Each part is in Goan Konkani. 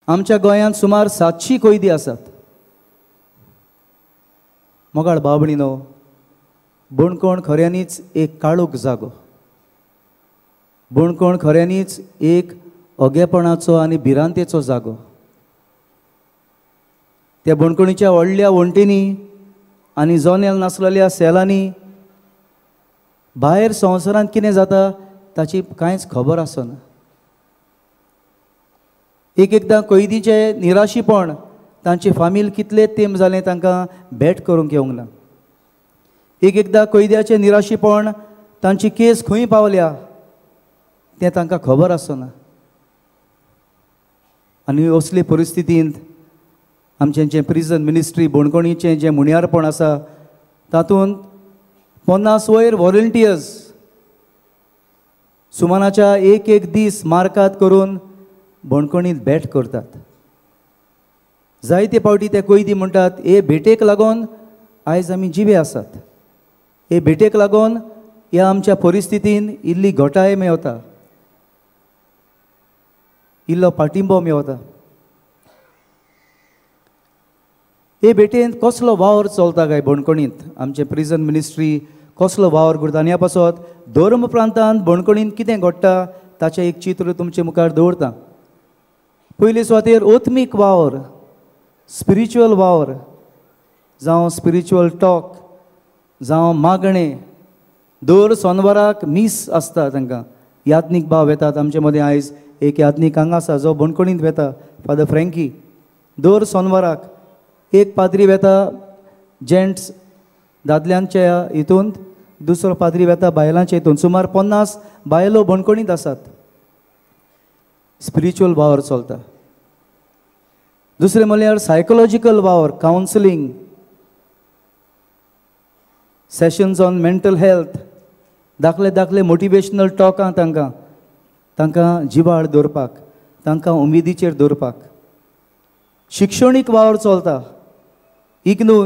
आमच्या गोंयांत सुमार 700 कैदी आसात. मोगाळ बाबणीनो, बणकोण खऱ्यांनीच एक काळोख जागो. बणकोण खऱ्यांनीच एक अगेपणाचो आनी भिरांतेचो जागो. त्या बणकोणीच्या व्हडल्या वण्टींनी आनी जनेल नासलेल्या सेलांनी भायर संवसारांत कितें जाता ताची कांयच खबर आसना. एक एकदां कैदीचें निराशीपण, तांची फामील कितले तेंप जालें तांकां भेट करूंक येवंक ना. एक एकदां कैद्याचें निराशीपण, तांची केस खंय पावल्या तें तांकां खबर आसना. आनी असले परिस्थितींत आमचें जें प्रिजन मिनिस्ट्री बणकोणीचें जें मुणयारपण आसा तातूंत 50 वयर व्हॉलंटियर्स सुमानाच्या एक एक दीस मार्कात करून बणकोणींत भेट करतात. जायते फावटी ते कैदी म्हणटात, हे भेटेक लागून आयज आमी जिवे आसात, हे भेटेक लागून ह्या आमच्या परिस्थितीन इल्ली घटाय मेवता, इल्लो पाटिंबो मेवता. हे भेटेंत कसलो वावर चलता काय बणकोणींत? आमचें प्रिजन मिनिस्ट्री कसलो वावर करता आनी ह्या पासत धर्म प्रांतांत बणकोणींत कितें घडटा ताचें एक चित्र तुमचे मुखार दवरता. पयले सुवातेर आत्मीक वावर, स्पिरिच्युअल वावर, जावं स्पिरिच्युअल टॉक, जावं मागणें. दर सोनवाराक मीस आसता तांकां. याज्ञीक भाव येतात आमचे मदें. आयज एक याज्ञीक हांगा आसा जो बणकोणींत वेता, फादर फ्रँकी. दर सोनवाराक एक पाद्री वेता जेंट्स दादल्यांच्या हितूंत, दुसरो पाद्री वेता बायलांच्या हितूंत. सुमार 50 बायलो बणकोणींत आसात. स्पिरिच्युअल वावर चलता. दुसरें म्हणल्यार सायकोलॉजिकल वावर, counselling, sessions on mental health, दाखले दाखले मोटिवेशनल टॉकां तांकां, तांकां जिवाळ दवरपाक, तांकां उमेदीचेर दवरपाक. शिक्षणीक वावर चलता. IGNOU,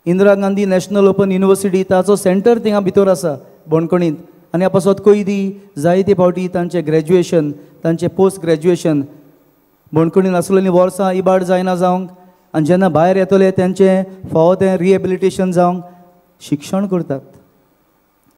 Indira Gandhi national open university, ताचो सेंटर थिंगा भितर आसा बणकोणींत. आनी ह्या पासत कैदी जायते फावटी तांचें ग्रॅज्युएशन, तांचें पोस्ट ग्रॅज्युएशन बणकोणीन आसलेलीं वर्सां इबाड जायना जावंक, आनी जेन्ना भायर येतले तांचें फावो तें रिहेबिलिटेशन जावंक शिक्षण करतात.